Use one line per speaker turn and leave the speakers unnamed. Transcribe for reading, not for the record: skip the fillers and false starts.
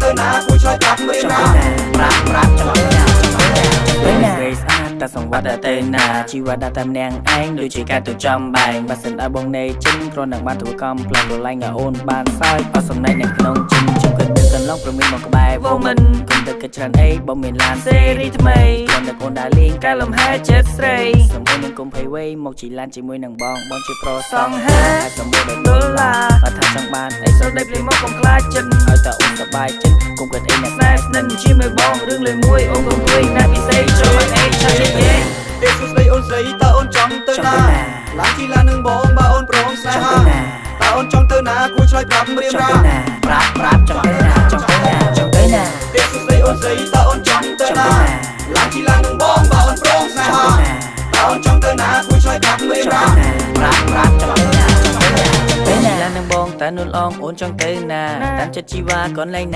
ទៅណាគួរឆ្លើយប្រាប់រៀមរា
ចង់ទៅណាប្រាប់ប្រាប់ចង់ទៅណាចង់ទៅណាចង់ទៅណាស្រីស្អាតតែសង្វាត់តែណាជីវិតតែម្នាក់ឯងដូចជាការទៅចំបែងបើសិនឲ្យបងនៃចិនគ្រាន់នឹងបានធ្វើកំប្លែងប្រឡែងឲ្យអូនបានសើចអត់សំណែកនៅក្នុងចិនជុំគិតមើលកន្លងប្រមានមកក្បែរ woman គុំទៅគិតច្រើនអីបងមានឡានសេរីថ្មីគ្រាន់តែកូនដើរលេងកែលំហែចិត្តស្រីសំអូននឹងគុំភ័យវ័យមកជីឡានជាមួយនឹងបងបងជាប្រុសសង្ហាសម្បូរដោយដុល្លារបើថាចង់បានអីសូវដេកភ្លេងមកកុំខ្លាចចិត្តឲ្យតែអូនសប្បាយចិត្តគុំគិតអីអ្នកស្នេហ៍ស្និទ្ធជាមួយបងរឿងលើមួយអូនកុំព្រួយណាស់ពិសេសចូលមកអីឆាយយេ
ទេសួស្ដីអូនស្រីតើអូនចង់ទៅណាឡើងជិះឡាននឹងបងបើអូនព្រមស្នេហា
ចង់ទៅណា
តើអូនចង់ទៅណាគួរឆ្លើយប្រាប់រៀមរា
ចង់ទៅណាប្រាប់ប្រាប់ចង់ទៅណាចង់ទៅណាចង់ទៅណា
ទេសួស្ដីអូនស្រីតើអូនចង់ទៅណាឡើងជិះឡាននឹងបងបើអូនព្រមស្នេហា
ចង់ទៅណា
តើអូនចង់ទៅណាគួរឆ្លើយប្រាប់រៀម
ច
រា
ង់ទៅណាប្រាប់ប្រាប់ចង់ទៅណាចង់ទៅណាចង់ទៅណាឡាននឹងបងតើនួនអងអូនចង់ទៅណាតាមចិត្តជីវ៉ាកន្លែងណា